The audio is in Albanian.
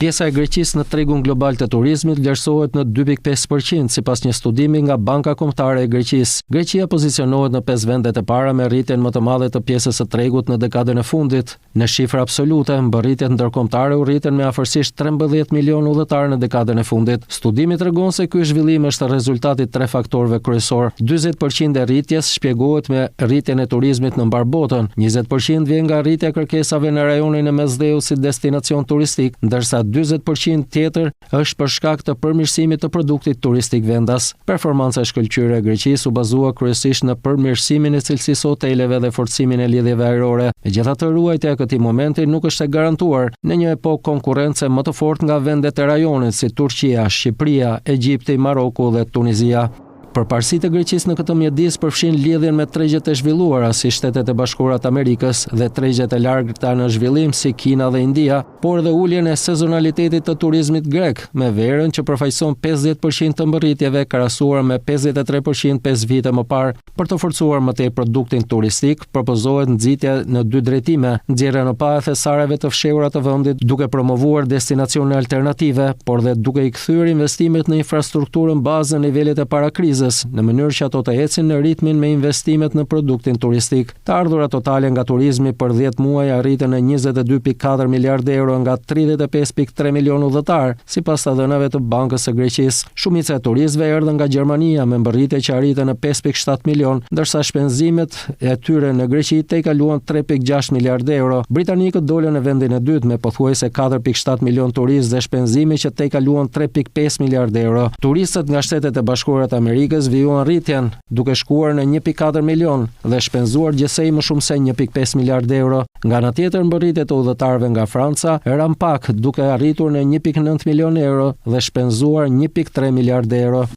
Pjesa e Greqisë në tregun global të turizmit vlerësohet në 2.5% sipas një studimi nga Banka Kombëtare e Greqisë. Greqia pozicionohet në pesë vendet e para me rritjen më të madhe të pjesës së tregut në dekadën e fundit. Në shifra absolute, mbërritjet ndërkombëtare u rritën me afërsisht 13 milionë udhëtarë në dekadën e fundit. Studimi tregon se ky zhvillim është rezultat i tre faktorëve kryesorë. 40% e rritjes shpjegohet me rritjen e turizmit në mbarë botën, 20% vjen nga rritja e kërkesave në rajonin e Mesdheut si destinacion turistik, ndërsa 40% tjetër është për shkak të përmirësimit të produktit turistik vendas. Performanca e shkëlqyer e Greqisë u bazua kryesisht në përmirësimin e cilësisë së hoteleve dhe forcimin e lidhjeve ajrore. Megjithatë, ruajtja e këtij momenti nuk është e garantuar në një epokë konkurrence më të fortë nga vendet e rajonit si Turqia, Shqipëria, Egjipti, Maroku dhe Tunizia. Përparësitë e Greqisë në këtë mjedis përfshijnë lidhjen me tregjet e zhvilluara si Shtetet e Bashkuara të Amerikës dhe tregjet e largëta në zhvillim si Kina dhe India, por edhe uljen e sezonalitetit të turizmit grek, me verën që përfaqëson 50% të mbërritjeve krahasuar me 53% 5 vite më parë. Për të forcuar më tej produktin turistik, propozohet nxitja në dy drejtime, nxjerrja në pah e thesareve të fshehura të vendit, duke promovuar destinacione alternative, por dhe duke i kthyer investimet në infrastrukturën bazë në nivelet e parakrizës, në mënyrë që ato të ecin në ritmin me investimet në produktin turistik. Të ardhurat totale nga turizmi për 10 muaj arritën në 22.4 miliardë euro nga 35.3 milionë udhëtarë, sipas të dhënave të Bankës së Greqisë. Shumica e turistëve erdhën nga Gjermania me mbërritje që arritën në 5.7 milion, ndërsa shpenzimet e tyre në Greqi tejkaluan 3.6 miliardë euro. Britanikët dolën në vendin e dytë me pothuajse 4.7 milion turistë dhe shpenzime që tejkaluan 3.5 miliardë euro. Turistët nga Shtetet e Bashkuara të Amerikës vijuan rritjen, duke shkuar në 1.4 milion dhe shpenzuar gjithsej më shumë se 1.5 miliardë euro. Nga ana tjetër, mbërritjet e udhëtarëve nga Franca ranë pak, duke arritur në 1.9 milion euro dhe shpenzuar 1.3 miliardë euro.